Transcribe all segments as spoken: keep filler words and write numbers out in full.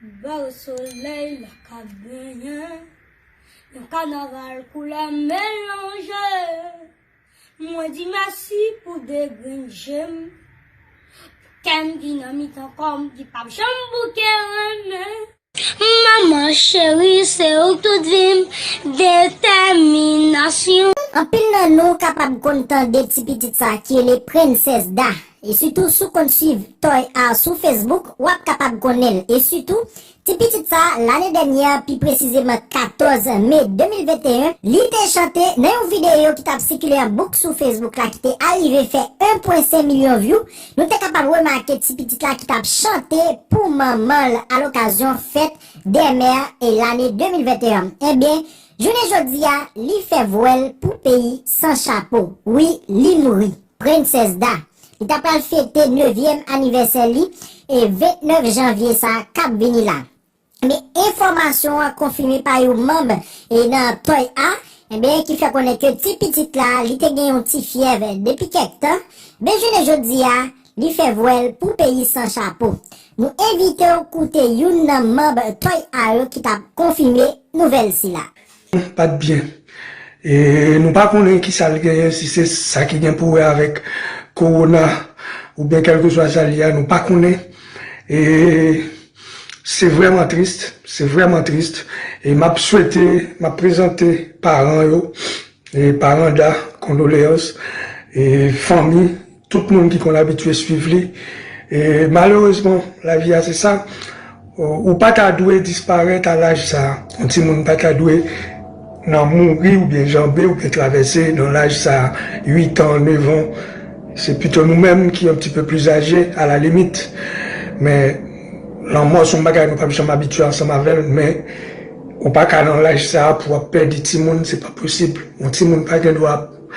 Bò solèy la k ap benyen, yon kanaval koulè melanje. Mwen di mèsi pou de grenn je m. Kè m ki nan mitan kò m, ki p ap janm bouke renmen. Manman cheri, se ou k tout vi m, detèminasyon. Anpil nan nou kapab konn tande ti pitit sa ki rele Prensès Da. E sitou, si w konn swiv Toy Art sou Facebook, w ap kapab konnen l. E sitou, ti pitit sa, lane dènyè, pi presizeman katòz me de mil venteyen, li te chante nan yon videyo ki t ap sikile an bouk sou Facebook la, ki te arive fè en pwen senk milyon vyou. Nou te kapab remake ti pitit la ki t ap chante pou manman l alokazyon fèt dè mè e lane de mil venteyen. Ebyen, jounen jodi a, li fè vwèl pou peyi san chapo. Wi, li mouri. Prensès Da. Li ta pral fete nevyèm anivèsè li e vennèf janvye sa k ap vini la. Men enfòmasyon an konfime pa yon manm e nan Toy A, enben, ki fè konnen ke ti pitit la, li te gen yon ti fyèv depi kèk tan. Men jounen jodi a, li fè vwèl pou peyi san chapo. Nou envite w koute youn nan manm Toy A yo ki t ap konfime nouvèl sila. Pa t byen. E nou pa konnen ki sa l genyen, si se sa ki gen pou wè avèk kowona oubyen kèlkeswa sa l ye a, nou pa konnen. E se vrèman tris, se vrèman tris. E m ap swete, m ap prezante paran yo, e paran Da, kondoleyans, e fanmi, tout moun ki konn abitye swiv li. E malerezman, lavi a se sa. Ou, ou pa ta dwe disparèt a laj sa a. Yon timoun pa ta dwe nan mouri oubyen janbe oubyen travèse nan laj sa a, uit an, nèf an. Se pito nou menm ki yon ti pe pli aje, a la limit. Men, lanmò se yon bagay nou p ap janm abitye ansanm avè l, men ou pa ka nan laj sa a pou w ap pèdi timoun, se pa posib. Yon timoun pa gen dwa ap,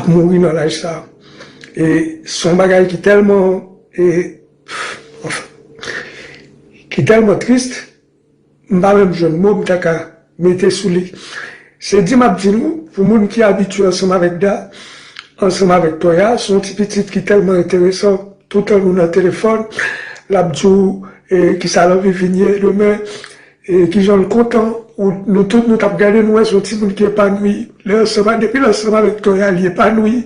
ap mouri nan laj sa a. E se yon bagay ki tèlman, e, anfen, ki tèlman tris, m pa menm jwenn mo m ta ka mete sou li. Se di m ap di nou, pou moun ki abitye ansanm avèk Da, ansanm avèk Toya, se yon ti pitit ki tèlman enteresan. Toutan nou nan telefòn, l ap di w, e, kisa l anvi vin ye demen, e, kijan l kontan. Ou, nou tout, nou t ap gade, nou wè se yon timoun ki epanouyi. Lè ansanm a, depi l ansanm avèk Toya, li epanouyi,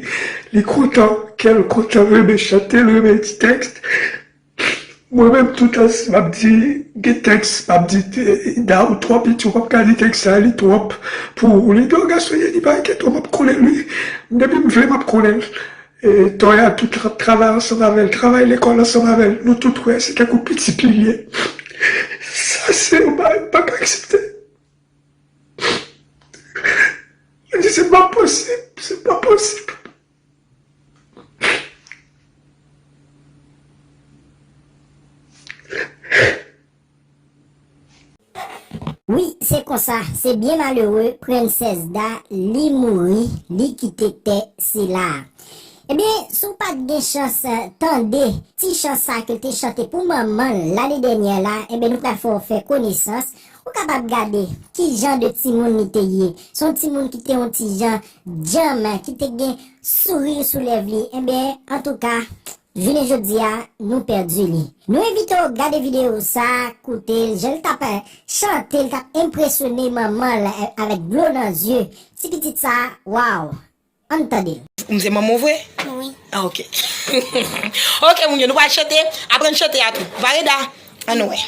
li kontan, kè l kontan, renmen chante, l renmen di tèks. Mwen menm, toutan, si m ap di, gen tèks, m ap di, e, Da, ou twò piti, ou p ap ka li tèks sa, li twòp pou ou. Li di, o, gason ye, li pa enkyete w, m ap konnen l, wi. Depi m vle, m ap konnen l. E, Toya tou t ap travay ansanm avè l, travay lekòl ansanm avè l. Nou tout wè, se tankou pitit li ye. Sa se yon bagay m pa ka aksepte. Mwen di, se pa posib, se pa posib. Wi, se konsa, se byen malere, Prensès Da, li mouri, li kite tè sila a. Ebyen, si w pa t gen chans, eh, tande ti chan sa ke l te chante pou manman l lane dènyè la, ebyen, nou pral fè w fè konesans. Ou kapab gade ki jan de timoun li te ye. Se yon timoun ki te yon ti jan djanm, ki te gen souri sou lèv li. Ebyen, antouka, jounen jodi a, nou pèdi li. Nou envite w gade videyo sa, koute l, jan l t ap, eh, chante, l t ap enpresyone manman l, eh, avèk dlo nan zye. Ti pitit sa, waw! Ann tande l. Ou se manman w vre? Wi. Ah, ok. Ok, moun yo, nou pral chante. Aprann chante a tou. Vareda, ann wè.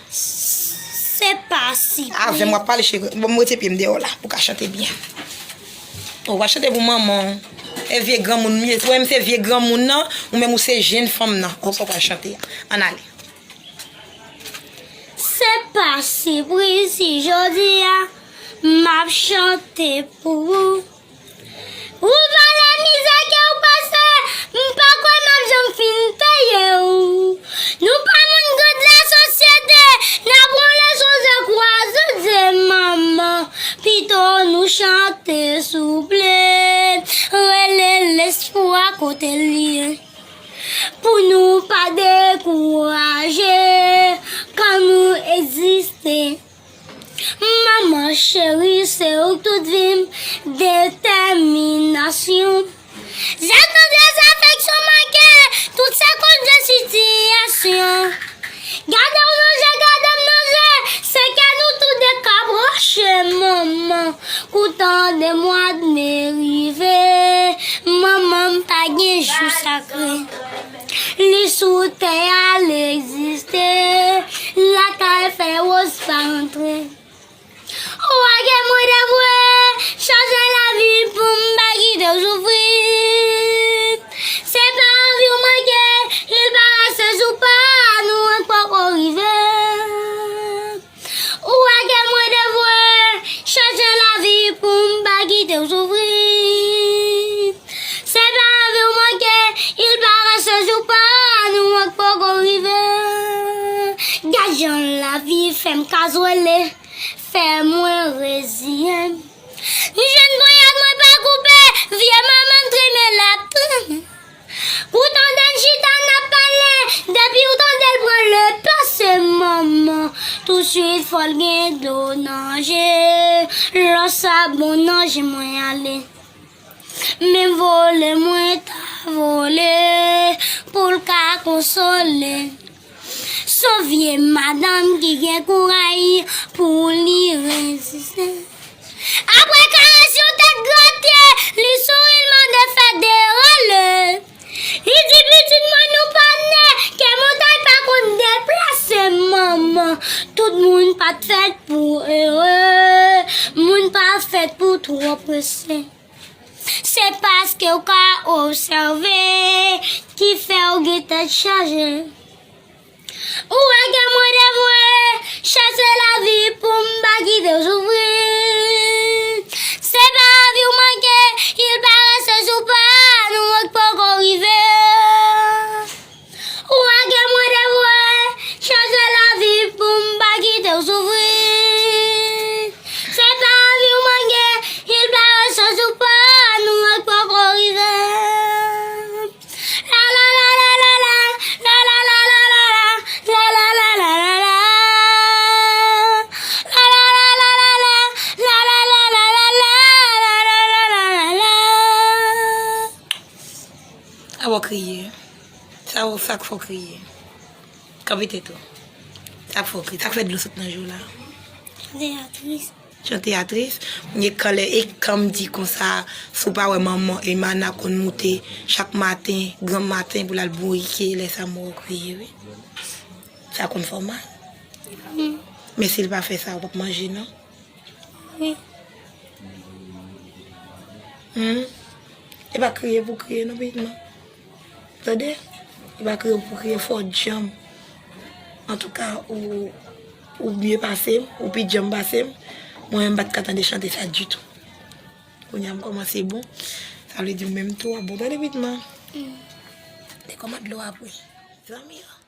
Se pa si. Avè m w ap pale, cheri. Bon, m rete pye m deyò la pou w ka chante byen. Ou va chante pou manman w. E vye granmoun m ye. Ou menm se vye granmoun nan, ou menm ou se jenn fanm nan. Ou sa w pral chante a. Ann ale. Se pa sipriz si jodi a m ap chante pou ou. Ou valè mizè ke w pase, m pa kwè m ap janm fin peye w. Nou pa moun gad lasosyete, n ap wole sou ze kwaze ze manman. Pito nou chante souple, rele lespri a kote l ye. Pou nou pa dekouraje, kan nou egziste. Manman cheri, se ou k tout vi m, detèminasyon. Zèl tandrès afeksyon manke, tout sa konn vye sitiyasyon. Gade Li sou tè a, li egziste. Lakay fè woz pa antre. Ou a gen mwen devwe, chanje lavi pou m pa kite w soufri. Se pa anvi w manke, il pa reste sou pa nou an poko rive. Ou a gen mwen devwe, chanje lavi pou m pa kite w soufri. Se pa anvi w manke, il pa reste sou pa nou an poko rive. Gad jan lavi fè m kazwele, fè mwen reziyen m. M jwenn ponyèt mwen pa koupe, vye manman m trimen l ap trimen. Ou tande l chita n ap pale, depi w tande l pran le pase manman, touswit fò l gen dlo nan je, lò sa bon nan je mwen ale. Men vole mwen ta vole pou l ka konsole. S on vye madanm ki gen kouray pou li reziste. Apre karès yon tèt grate, li souri, l mande fè derale. Li di pitit mwen nou pa ne, ke montay pa konn deplase manman. Tout moun pa t fèt pou ere, moun pa fèt pou twò prese. Se paske w ka obsève ki fè w gen tèt chaje. Ou a gen mwen devwe, chèche lavi pou m pa kite w soufri. Se pa anvi w manke, il pa reste sou pa nou an k poko rive. Ou a gen mwen devwe, chèche lavi pou m pa kite w soufri. Se pa anvi w manke, il pa reste sou pa nou an k poko rive. Sa w kriye. Sa w, sa k fè w kriye. Kanpe tèt ou. Sa k fè w kriye. Sa k fè dlo sot nan je w la. Chante a tris. Chante a tris. Mwen gen kanlè e kan m di konsa, si w pa wè manman Emana konn moute chak maten, gran maten pou l al bourike, lè sa m wè w kriye, wi. Sa konn fè w mal. Men si l pa fè sa, w p ap manje, non? Wi. Hmm. E pa kriye pou kriye, non, pitit mwen. Tande? E pa kriye pou kriye, fò w djanm. Antouka, ou, ou mye pase m, ou pi djanm pase m. Mwen menm, m pa t ka tande chante sa ditou. Kounye a, m kòmanse bon. Sa vle di, ou menm tou, w ap bon. Tande, pitit mwen. Hmm. Tande kòman dlo ap ri. Zanmi yo.